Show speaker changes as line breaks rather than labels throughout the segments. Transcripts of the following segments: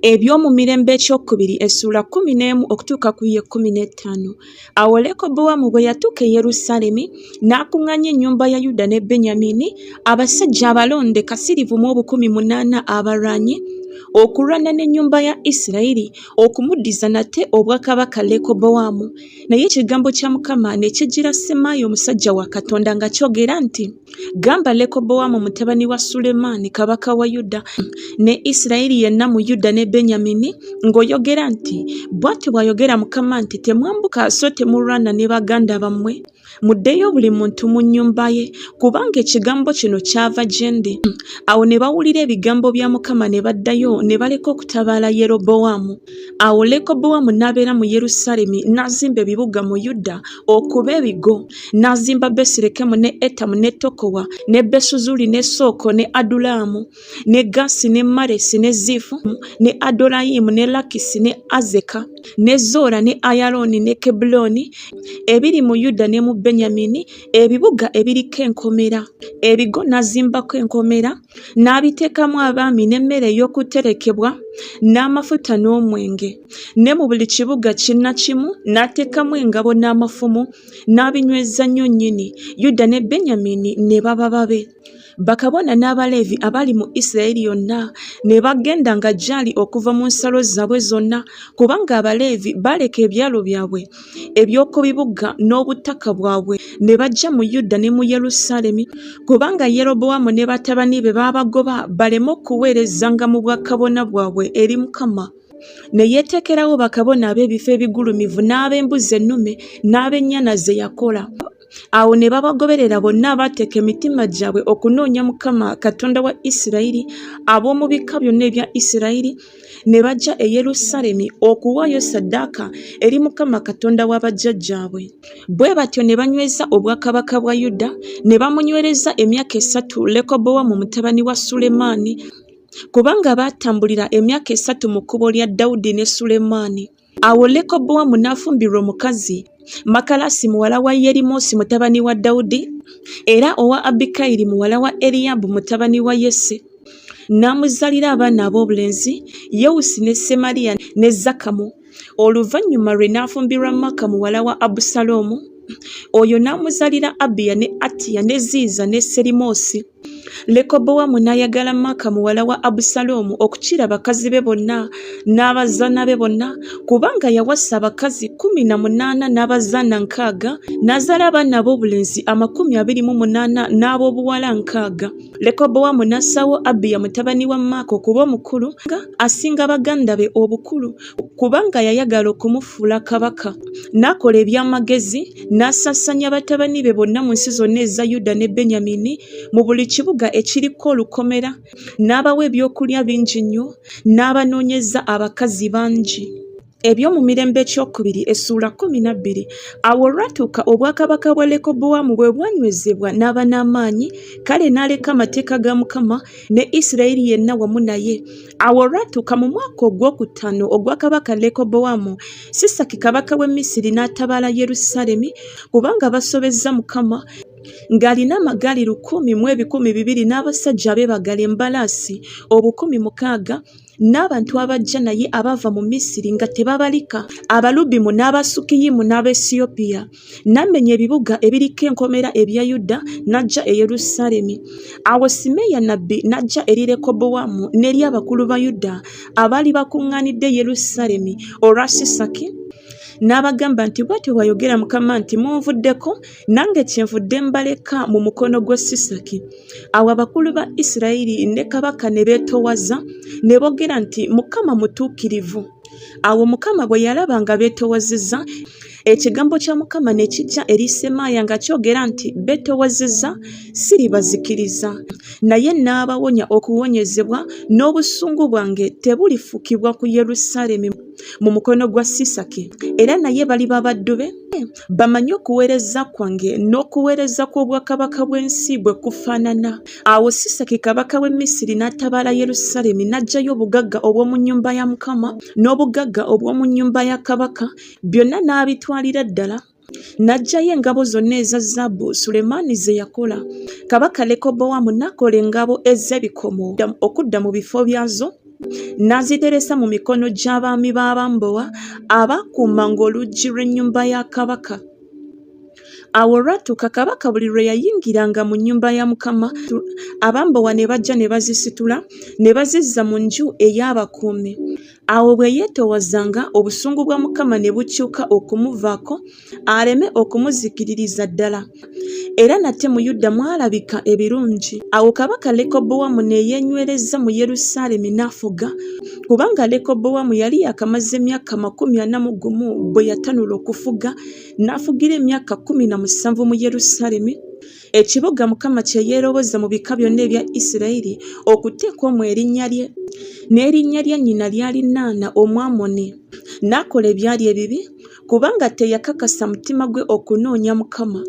Ebyomumirembe Ekyokubiri essuula 11 okutuuka ku y'ekkumi n'ettaano. Awo Lekobowaamu bwe yatuuka e Yerusaalemi, n'akuŋŋaanya ennyumba ya Yuda ne Benyamini, abasajja abalonde kasiriivu mu 8,000 abalwanyi, okulwana n'ennyumba ya Isirayiri okumuddiza nate obwakabaka Lekobowaamu. Naye ekigambo kya Mukama ne kijjira Semaaya omusajja wa Katonda nga kyogera nti, Gamba Lekobowaamu mutabani wa Sulemaani kabaka wa Yuda ne Isirayiri yenna mu Yuda ne Benyamini ng'oyogera nti, Bw'atyo bw'ayogera Mukama nti, Temwambuka so temulwana ne baganda bammwe. Muddeyo buli muntu mu nnyumba ye, kubanga ekigambo kino kyava gye ndi. Awo ne bawulira ebigambo bya Mukama ne baddayo ne baleka okutabaala Yerobowaamu. Awo Lekobowaamu n'abeera mu Yerusaalemi n'azimba ebibuga mu Yuda okuba ebigo. N'azimba Besirekemu ne Etamu ne Tokowa ne Besuzuli ne Sooko ne Adulaamu ne Gaasi ne Malesi ne Ziifu ne Adolayimu ne Lakisi ne Azeka ne Zoora ne Ayalooni ne Kebbulooni ebiri mu Yuda ne mu Benyamini, ebibuga ebiriko enkomera. Ebigo n'azimbako enkomera, n'abiteekamu abaami n'emmere ey'okuterekebwa, n'amafuta n'omwenge. Ne mu buli kibuga kinnakimu n'ateekamu engabo n'amafumu, n'abinyweza nnyo nnyini, Yuda ne Benyamini ne baba babe. Bakabona n'Abaleevi abali mu Isirayiri yonna ne bagendanga gy'ali okuva mu nsalo zaabwe zonna, kubanga Abaleevi baaleka ebyalo byabwe eby'oku bibuga n'obutaka bwabwe ne bajja mu Yuda ne mu Yerusaalemi, kubanga Yerobowaamu ne batabani be baabagoba baleme okuweerezanga mu bwakabona bwabwe eri Mukama. Ne yeeteekerawo bakabona ab'ebifo ebigulumivu n'ab'embuzi ennume n'ab'ennyana ze yakola. Awo ne babagoberera bonna abaateeka emitima gyabwe okunoonya Mukama Katonda wa Isirayiri, ab'omu bika byonna ebya Isirayiri, ne bajja e Yerusaalemi okuwaayo ssaddaaka eri Mukama Katonda wa bajjajjaabwe. Bwe batyo ne banyweza obwakabaka bwa Yuda, ne bamunywereza emyaka esatu Lekobowaamu mutabani wa Sulemaani, kubanga baatambulira emyaka esatu mu kkubo lya Dawudi ne Sulemaani. Awo Lekobowaamu n'afumbirwa omukazi, Makalasi muwala wa Yerimosi mutabani wa Dawudi, era owa Abikayiri muwala wa Eriyaabu mutabani wa Yese. N'amuzaalira abaana ab'obulenzi, Yewusi ne Semaliya ne Zakamu. Oluvannyuma lwe n'afumbirwa Maaka muwala wa Abusaalomu, oyo n'amuzaalira Abiya ne Atiya ne Ziiza ne Serimosi. Lekobowaamu n'ayagala Maaka muwala wa Abusaalomu okukira bakazi be bonna n'abazaana be bonna, kubanga yawasa abakazi 18 n'abazaana 60, n'azaala abaana ab'obulenzi 28 n'ab'obuwala 60. Lekobowaamu n'assaawo Abiya mutabani wa Maaka okuba omukulu, asinga baganda be obukulu, kubanga yayagala okumufuula kabaka. N'akola eby'amagezi, n'asaasaanya batabani be bonna mu nsi zonna eza Yuda ne Benyamini, mu buli kibuga ekiriko olukomera, n'abawa ebyokulya bingi nnyo, n'abanoonyeza abakazi bangi. Ebyomumirembe Ekyokubiri essuula 12. Awo olwatuuka obwakabaka bwa Lekobowaamu bwe bwanywezebwa n'aba n'amaanyi, kale n'aleka amateeka ga Mukama, ne Isirayiri yenna wamu naye. Awo olwatuuka mu mwaka ogwokutaano ogwa kabaka Lekobowaamu, Sisaki kabaka w'e Misiri n'atabaala Yerusaalemi, kubanga basobezza Mukama, ng'alina amagaali 1000 mu 200 n'abasajja abeebagala embalaasi 6000, n'abantu abajja naye abava mu Misiri nga tebabalika, Abalubimu n'Abasukiyimu n'Abaesiyopiya. N'amenya ebibuga ebiriko enkomera ebya Yuda n'ajja e Yerusaalemi. Awo Simeeya nnabbi n'ajja eri Lekobowaamu n'eri abakulu ba Yuda abaali bakuŋŋaanidde e Yerusaalemi olwa Sisaki, n'abagamba nti, Bw'atyo bw'ayogera Mukama nti, Munvuddeko, nange kyenvudde mbaleka mu mukono gwa Sisaki. Awo abakulu ba Isirayiri ne kabaka ne beetoowaza, ne boogera nti, Mukama mutuukirivu. Awo Mukama bwe yalaba nga beetoowazizza, ekigambo kya Mukama ne kijja eri Semaaya nga kyogera nti, Beetoowazizza, siribazikiriza, naye nnaabawonya okuwonyezebwa, n'obusungu bwange tebulifukibwa ku Yerusaalemi mu mukono gwa Sisaki, era naye baliba baddu be, bamanye okuweereza kwange n'okuweereza kw'obwakabaka bw'ensi bwe kufaanana. Awo Sisaki kabaka w'e Misiri n'atabaala Yerusaalemi n'aggyayo obugagga obw'omu nnyumba ya Mukama n'obugagga obw'omu nnyumba ya kabaka, byonna n'abitwalira ddala. N'aggyayo engabo zonna eza zaabu Sulemaani ze yakola. Kabaka Lekobowaamu n'akola engabo ez'ebikomo okudda mu bifo byazo. N'aziteresa mu mikono gy'abaami b'abambowa abaakuumanga oluggi lw'ennyumba ya kabaka. Awo olwatuuka kabaka buli lwe yayingiranga mu nnyumba ya Mukama, abambowa ne bajja ne bazisitula ne bazizza mu nju ey'abakuumi. Awo bwe yeetoowazanga, obusungu bwa Mukama ne bukyuka okumuvaako, aleme okumuzikiririza ddala. Era nate mu Yuda mwalabika ebirungi. Awo kabaka Lekobowaamu ne yeenywereza mu Yerusaalemi n'afuga, kubanga Lekobowaamu yali yaakamaze emyaka 41 bwe yatanula okufuga, n'afugira emyaka 17 mu Yerusaalemi, ekibuga Mukama kye yeeroboza mu bika byonna ebya Isirayiri okuteeka omwo erinnya lye. N'erinnya lya nnyina lyali Naana Omwamoni. N'akola ebyali ebibi, kubanga teyakakasa mutima gwe okunoonya Mukama.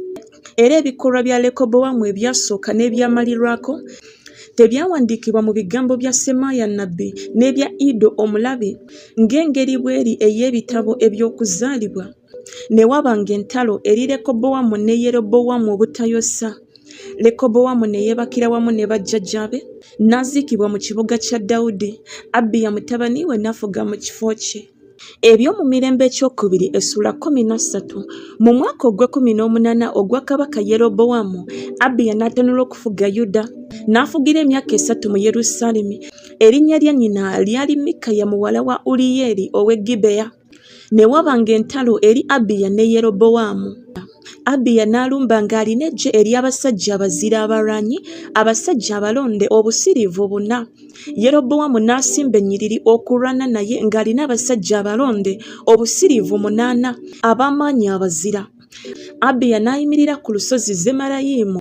Era ebikolwa bya Lekobowaamu ebyasooka n'ebyamalirwako tebyawandiikibwa mu bigambo bya Semaaya nnabbi n'ebya Ido omulabi, ng'engeri bw'eri ey'ebitabo eby'okuzaalibwa? Ne wabanga entalo eri Lekobowaamu ne Yerobowaamu obutayosa. Lekobowaamu ne yeebakira wamu ne bajjajjaabe, n'aziikibwa mu kibuga kya Dawudi, Abiya mutabani we n'afuga mu kifo kye. Ebyomumirembe ekyokubiri essuula 13. Mu mwaka ogw'ekkumi n'omunaana ogwa kabaka Yerobowaamu, Abiya n'atanula okufuga Yuda, n'afugira emyaka 3 mu Yerusaalemi. Erinnya lya nnyina lyali Mikaya muwala wa Uliyeri ow'e Gibeya. Ne wabanga entalo eri Abiya ne Yerobowaamu. Abiya n'alumba ng'alina eggye ery'abasajja abazira abalwanyi, abasajja abalonde obusiriivu buna. Yerobowaamu n'asimba ennyiriri okulwana naye ng'alina abasajja abalonde obusiriivu munaana ab'amaanyi abazira. Abiya n'ayimirira ku lusozi Zemarayimu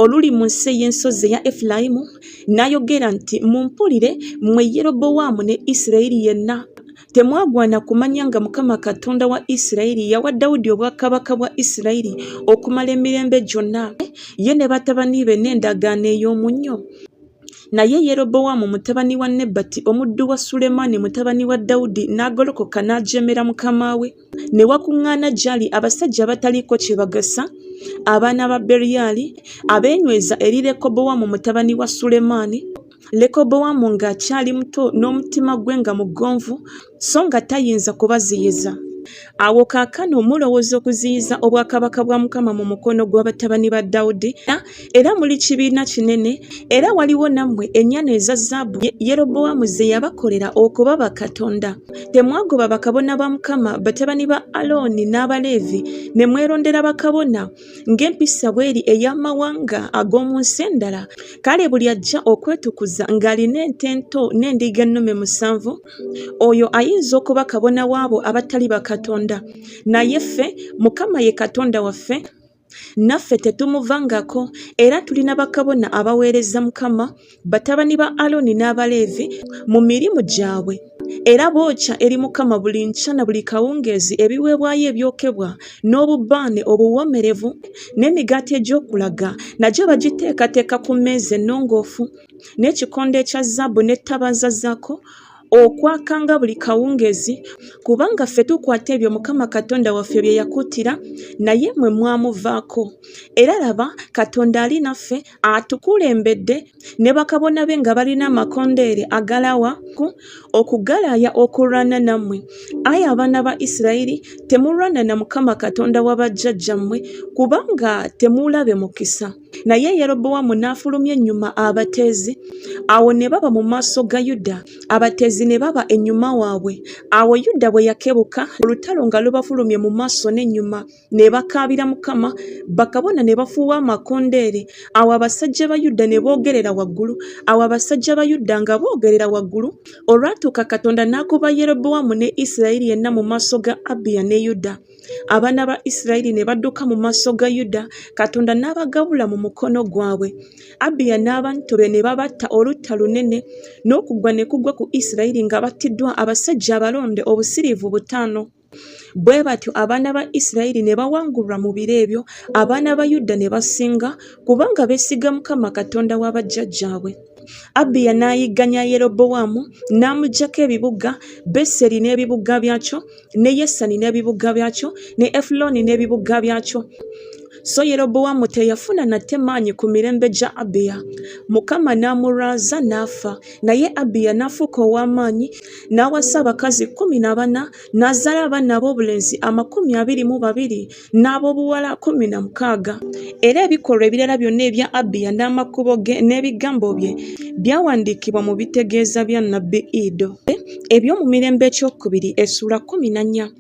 oluli mu nsi ey'ensozi eya Efulayimu, n'ayogera nti, Mumpulire, mmwe Yerobowaamu ne Isirayiri yenna. Temwagwana kumanya nga Mukama Katonda wa Isirayiri yawa Dawudi obwakabaka bwa Isirayiri okumala emirembe gyonna, ye ne batabani be n'endagaano ey'omunnyo? Naye Yerobowaamu mutabani wa Nebati omuddu wa Sulemaani mutabani wa Dawudi n'agolokoka n'ajeemera mukama we. Ne wakuŋŋaana gy'ali abasajja abataliiko kye bagasa, abaana ba Beriyali, abeenyweza eri Lekobowaamu mutabani wa Sulemaani. Lekobowaamu ng'akyali muto n'omutima gwe nga mugonvu, so nga tayinza kubaziyiza. Awo kaakano mulowooza okuziyiza obwakabaka bwa Mukama mu mukono gwa batabani ba Dawudi, era muli kibiina kinene, era waliwo nammwe ennyana eza zaabu Yerobowaamu ze yabakolera okuba bakatonda. Temwagoba bakabona ba Mukama, batabani ba Alooni n'Abaleevi, ne mwerondera bakabona, ng'empisa bw'eri ey'amawanga ag'omu nsi endala. Kale buli ajja okwetukuza ng'alina ente ento n'endiga ennume 7, oyo ayinza okuba kabona w'abo abatali bakatonda. Naye ffe, Mukama ye Katonda waffe, naffe tetumuvangako, era tulina bakabona abaweereza Mukama, batabani ba Alooni n'Abaleevi mu mirimu gyabwe, era bookya eri Mukama buli nkya na buli kawungeezi ebiweebwayo ebyokebwa n'obubaane obuwoomerevu n'emigaati egy'okulaga, nagyo bagiteekateeka ku mmeeza ennongoofu, n'ekikondo ekya zaabu n'ettabaaza zaako, okwakanga buli kawungeezi, kubanga ffe tukwata ebyo Mukama Katonda waffe bye yakuutira, naye mmwe mwamuvaako. Era laba, Katonda ali naffe, atukulembedde ne bakabona be nga balina amakondeere agalawa okugalaya okulwana nammwe. Ayi abaana ba Isirayiri, temulwana na Mukama Katonda wa bajjajjammwe, kubanga temuulabe mukisa. Naye Yerobowaamu n'afulumya ennyuma abateezi, awo ne baba mu maaso ga Yuda, abateezi ne baba ennyuma waabwe. Awo Yuda bwe yakebuka, olutalo nga lubafulumye mu maaso n'ennyuma, ne bakaabira Mukama, bakabona ne bafuuwa amakondeere. Awo abasajja ba Yuda ne boogerera waggulu. Awo abasajja ba Yuda nga boogerera waggulu, olwatuuka Katonda n'akuba Yerobowaamu ne Isirayiri yenna mu maaso ga Abiya ne Yuda. Abaana ba Isirayiri ne badduka mu maaso ga Yuda, Katonda n'abagabula mu mukono gwabwe. Abiya n'abantu be ne babatta olutta lunene, n'okugwa ne kugwa ku Isirayiri nga battiddwa abasajja abalonde obusiriivu 5. Bwe batyo abaana ba Isirayiri ne bawangulwa mu biro ebyo, abaana ba Yuda ne basinga, kubanga beesiga Mukama Katonda wa bajjajjaabwe. Abiya n'ayigganya Yerobowaamu, n'amuggyako ebibuga, Beseri n'ebibuga byakyo, ne Yesani n'ebibuga byakyo, ne Efulooni n'ebibuga byakyo. So Yerobowaamu teyafuna nate maanyi ku mirembe gya Abiya. Mukama n'amulwaza n'afa. Naye Abiya n'afuuka ow'amaanyi, n'awasa abakazi 14, n'azaala abaana ab'obulenzi 22 n'ab'obuwala 16. Era ebikolwa ebirala byonna ebya Abiya n'amakubo ge n'ebigambo bye byawandiikibwa mu bitegeeza bya nnabbi Iddo. Ebyomumirembe ekyokubiri essuula 14.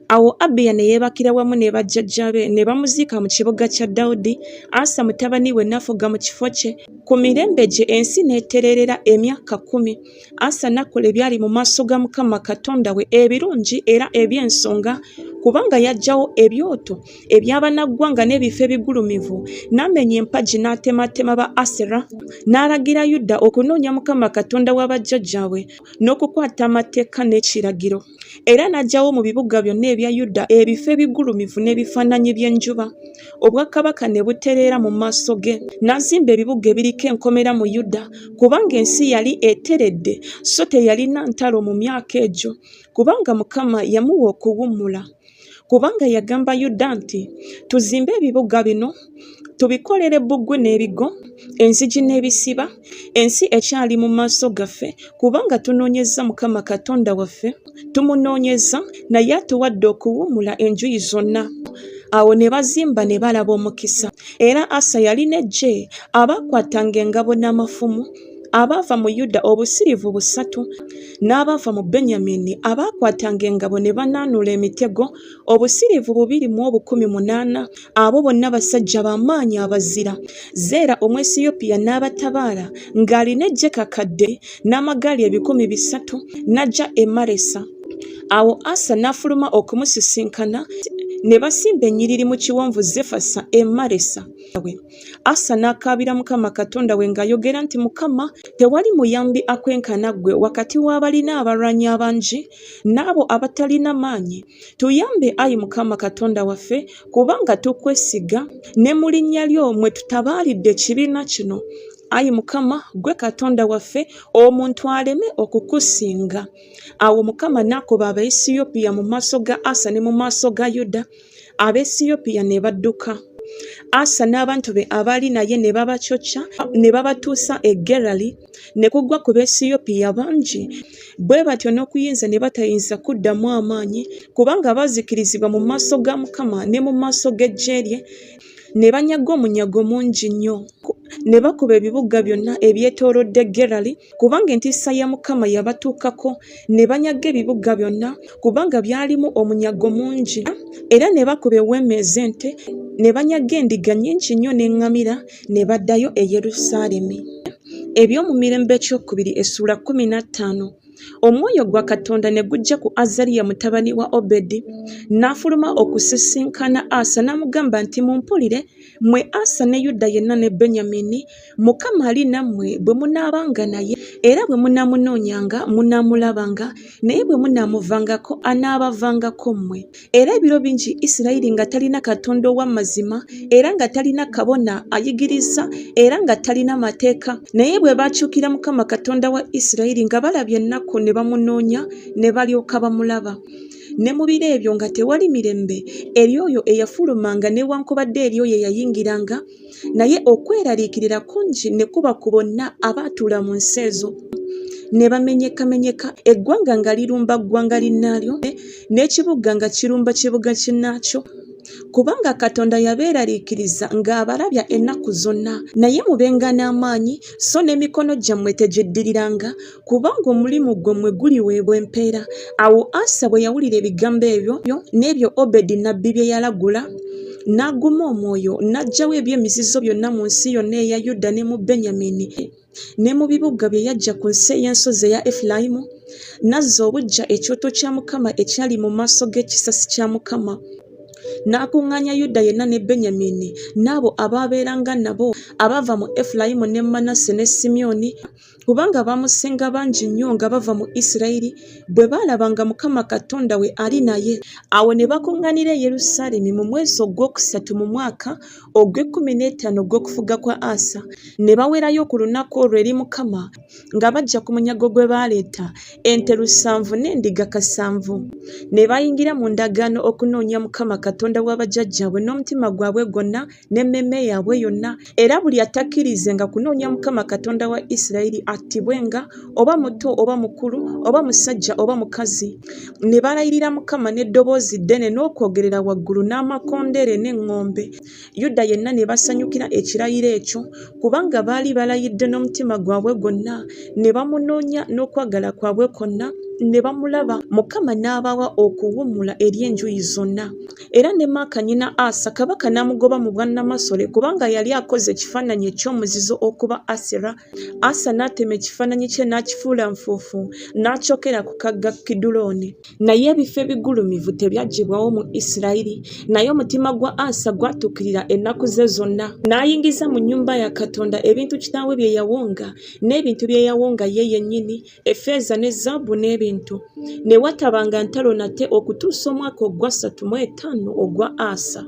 Awo Abiya ne yeebakira wamu ne bajjajjaabe, ne bamuziika mu kibuga kya Dawudi, Asa mutabani we n'afuga mu kifo kye. Ku mirembe gye ensi n'etereerera emyaka kkumi. Asa n'akola ebyali mu maaso ga Mukama Katonda we ebirungi era eby'ensonga, kubanga yaggyawo ebyoto eby'abannaggwanga n'ebifo ebigulumivu, n'amenya empagi n'atemaatema ba Asera, n'alagira Yuda okunoonya Mukama Katonda wa bajjajjaabwe n'okukwata amateeka n'ekiragiro. Era n'aggyawo mu bibuga byonna ebya Yuda ebifo ebigulumivu n'ebifaananyi by'enjuba, obwakabaka ne butereera mu maaso ge. N'azimba ebibuga ebiriko enkomera mu Yuda, kubanga ensi yali eteredde so teyalina ntalo mu myaka egyo, kubanga Mukama yamuwa okuwummula. Kubanga yagamba Yuda nti, Tuzimbe ebibuga bino, tubikolere bbugwe n'ebigo, enzigi n'ebisiba, ensi ekyali mu maaso gaffe, kubanga tunoonyezza Mukama Katonda waffe, tumunoonyezza, naye atuwadde okuwummula enjuyi zonna. Awo ne bazimba ne balaba omukisa. Era Asa yalina eggye abaakwatanga engabo n'amafumu, abaava mu Yuda obusiriivu busatu, n'abaava mu Benyamini abaakwatanga engabo ne banaanuula emitego obusiriivu 800, abo bonna basajja ba maanyi abazira. Zeera Omwesiyopiya n'abatabaala ng'alina eggye kakadde n'amagaali 300, n'ajja e Maresa. Awo Asa n'afuluma okumusisinkana, ne basimba ennyiriri mu kiwonvu Zefasa e Maresa. Asa n'akaabira Mukama Katonda we ng'ayogera nti, Mukama, tewali muyambi akwenkana ggwe wakati w'abalina abalwanyi abangi n'abo abatalina maanyi. Tuyambe, ayi Mukama Katonda waffe, kubanga tukwesiga, ne mu linnya lyo mwe tutabaalidde ekibiina kino. Ayi Mukama, ggwe Katonda waffe, omuntu aleme okukusinga. Awo Mukama n'akuba Abaesiyopiya mu maaso ga Asa ne mu maaso ga Yuda, Abaesiyopiya ne badduka. Asa n'abantu be abaali naye ne babacocca ne babatuusa e Gerali, ne kugwa ku Beesiyopiya bangi, bwe batyo n'okuyinza ne batayinza kuddamu amaanyi, kubanga baazikirizibwa mu maaso ga Mukama ne mu maaso g'eggye lye, ne banyaga omunyago mungi nnyo. Ne bakuba ebibuga byonna ebyetoolodde Gerali, kubanga entiisa ya Mukama yabatuukako, ne banyaga ebibuga byonna, kubanga byalimu omunyago mungi. Era ne bakuba eweema ez'ente, ne banyaga endiga nnyingi nnyo n'eŋŋamira, ne baddayo e Yerusaalemi. Ebyomumirembe ekyokubiri essuula 15. Omwoyo gwa Katonda ne gujja ku Azaliya mutabani wa Obedi, n'afuluma okusisinkana Asa n'amugamba nti, Mumpulire, mmwe Asa ne Yuda yenna ne Benyamini, Mukama ali nammwe bwe munaabanga naye, era bwe munaamunoonyanga munaamulabanga, naye bwe munaamuvangako anaabavangako mmwe. Era ebiro bingi Isirayiri nga talina Katonda ow'amazima, era nga talina kabona ayigiriza, era nga talina mateeka. Naye bwe baakyukira Mukama Katonda wa Isirayiri nga balabye ennaku ne bamunoonya, ne balyoka bamulaba. Ne mu biro ebyo nga tewali mirembe eri oyo eyafulumanga newankubadde eri oyo eyayingiranga, naye okweraliikirira kungi ne kuba ku bonna abaatuula mu nsi ezo ne bamenyekamenyeka eggwanga nga lirumba ggwanga linnaalyo n'ekibuga nga kirumba kibuga kinnaakyo kubanga Katonda yabeeraliikiriza ng'abalabya ennaku zonna. Naye mubenga n'amaanyi, so n'emikono gyammwe tegiddiriranga, kubanga omulimu gwammwe guliweebwa empeera. Awo Asa bwe yawulira ebigambo ebyo n'ebyo Obedi nnabbi bye yalagula, n'aguma omwoyo, n'aggyawo eby'emizizo byonna mu nsi yonna eya Yuda ne mu Benyamini ne mu bibuga bye yaggya ku nsi ey'ensozi eya Efulayimu, n'azza obuggya ekyoto kya Mukama ekyali mu maaso g'ekisasi kya Mukama. N'akuŋŋaanya Yuda yenna ne Benyamini n'abo abaabeeranga nabo abaava mu Efulayimu ne Manase ne Simyoni. Kubanga baamusenga bangi nnyo nga bava mu Isirayiri, bwe baalaba nga Mukama Katonda we ali naye. Awo ne bakuŋŋaanira e Yerusaalemi mu mwezi ogwokusatu mu mwaka ogw'ekkumi n'etaano ogw'okufuga kwa Asa, ne baweerayo ku lunaku olwo eri Mukama nga baggya ku munyago gwe baaleeta, ente lusanvu n'endiga kasanvu. Ne bayingira mu ndagaano okunoonya Mukama Katonda wa bajjajjaabwe n'omutima gwabwe gwonna n'emmeeme yaabwe yonna, era buli atakkirizenga kunoonya Mukama Katonda wa Isirayiri attibwenga, oba muto oba mukulu, oba musajja oba mukazi. Ne balayirira Mukama n'eddoboozi ddene n'okwogerera waggulu n'amakondeere n'eŋŋombe. Yuda yenna ne basanyukira ekirayiro ekyo, kubanga baali balayidde n'omutima gwabwe gwonna, ne bamunoonya n'okwagala kwabwe kwonna, ne bamulaba, Mukama n'abawa okuwummula eri enjuyi zonna. Era ne Maaka nnyina Asa kabaka n'amugoba mu bwannamasole kubanga yali akoze ekifaananyi eky'omuzizo okuba Asera. Asa n'atema ekifaananyi kye n'akifuula nfuufu, n'akyokera ku kagga Kidulooni. Naye ebifo ebigulumivu tebyaggyibwawo mu Isirayiri, naye omutima gwa Asa gwatuukirira ennaku ze zonna. N'ayingiza mu nnyumba ya Katonda ebintu kitaawe bye yawonga, n'ebintu bye yawonga ye yennyini, effeeza ne zaabu n'ebintu. Ne watabanga ntalo nate okutuusa omwaka ogw'asatu mu etaano ogwa Asa.